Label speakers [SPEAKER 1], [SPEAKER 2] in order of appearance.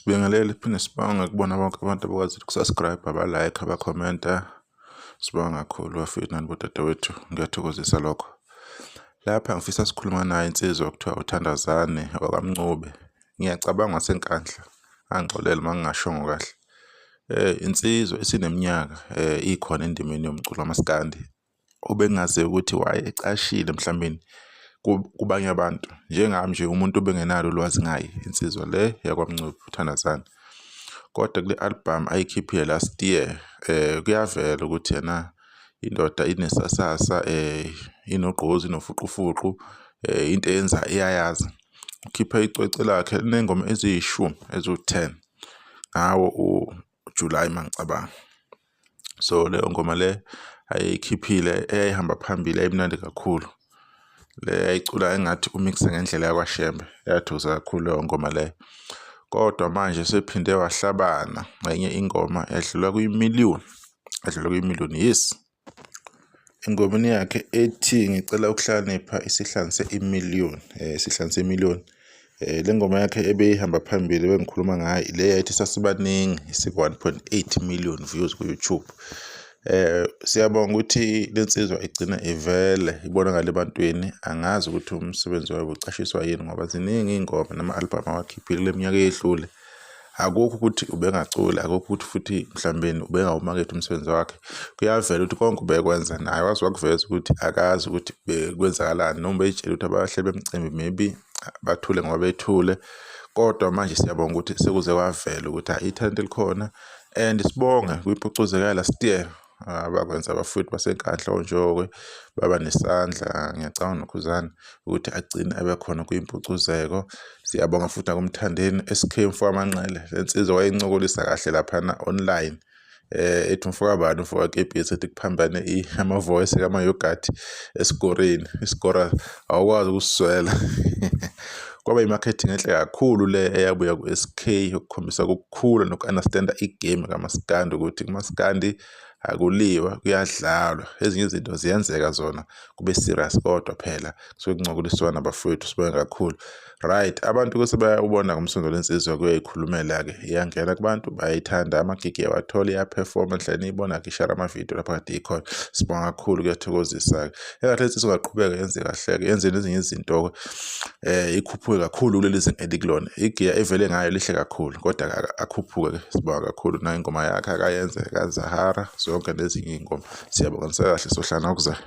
[SPEAKER 1] Sibingelele phinde sibonge kubona bonke abantu abakwazile uku-subscribe, aba-like, abakhomenta. Sibonga kakhulu bafethu nani bodadewethu, kuyathokozisa lokho. Lapha ngifisa sikhuluma naye insizwa okuthiwa uThandazane wakwaMncube. Ngiyacabanga waseNkandla, angixolele uma ngingashongo kahle. Insizwa esineminyaka ikhona endimeni yomculo kamaskandi. Obengaziwa ukuthi why ecashile mhlawumbeni kubanye abantu. Njengami nje umuntu obengenalo ulwazi ngaye insizwa le yakwaMncube uThandazane. Kodwa kule album ayikhiphile last year kuyavela ukuthi yena indoda inesasasa inogqozi inofuqufuqu into eyenza iyayazi. Ukhiphe icwecwe lakhe liney'ngoma eziyishumi eziwu-10 ngawo uJulayi mangicabanga. So leyo ngoma le ayikhiphile eyayihamba phambili yayimnandi kakhulu. Le yayicula engathi umixe ngendlela yakwaShembe yathusa kakhulu leyo ngoma leyo. Kodwa manje sephinde wahlabana ngenye ingoma yadlula kwi-million, yadlula kwi-million yes. Engomeni yakhe ethi ngicela ukuhlakanipha isihlanze i-million, isihlanze i-million. Le ngoma yakhe ebeyihamba phambili ebengikhuluma ngayo ile yayithi sasibaningi isiku-1.8 million views ku-YouTube. Siyabonga ukuthi le nsizwa igcina ivele ibonakale ebantwini. Angazi ukuthi umsebenzi wayo ubucashiswa yini ngoba ziningi iy'ngoma nama-album awakhiphile kule minyaka eyedlule. Akukho ukuthi ubengaculi, akukho ukuthi futhi mhlawumbeni ubengawumakethi umsebenzi wakhe. Kuyavela ukuthi konke ubekwenza naye waze wakuveza ukuthi akazi ukuthi bekwenzakalani noma ubey'tshela ukuthi abahleli bemcimbi maybe bathule ngoba bethule. Kodwa manje siyabonga ukuthi sekuze kwavela ukuthi hhayi ithalente likhona and sibonge kwimpucuzeko ya-last year abakwenza abafowethu baseNkandla oNjokwe baba nesandla ngiyacabanga noKhuzani ukuthi agcine abe khona kwimpucuzeko. Siyabonga futhi nakuMthandeni S_K mfokaManqele le nsizwa wayincokolisa kahle laphana online. Ethi mfokabani mfokakepisi ethi kuphambane ama-voice kama-yoghurt esikoreni isikora awukwazi ukusizwela. Kwaba i-marketing enhle kakhulu le eyabuya ku-S_K yokukhombisa ukukhula noku-understand-a igemu kamaskandi ukuthi kumaskandi akuliwa kuyadlalwa, ezinye izinto ziyenzeka zona kube serious kodwa phela kusuke kuncokoliswana bafowethu sibonge kakhulu. Right, abantu-ke sebayawubona umsebenzi wale nsizwa kuyayikhulumela-ke iyangena kubantu bayayithanda amagigi iyawathola iyaphefoma ndlela niyibona-ke ishara amavidiyo lapha kade ikhona. Sibonga kakhulu kuyathokozisa-ke. Engathi le nsizwa ingaqhubeka yenze kahle-ke yenze nezinye izinto-ke ikhuphuke kakhulu kuleli zinga elikulona. Igiya evele ngayo lihle kakhulu kodwa akhuphuke-ke sibonga kakhulu nayo ingoma yakhe akayenze kaZahara zonke nezinye iy'ngoma. Siyabonga nisakahle sohlala okuzayo.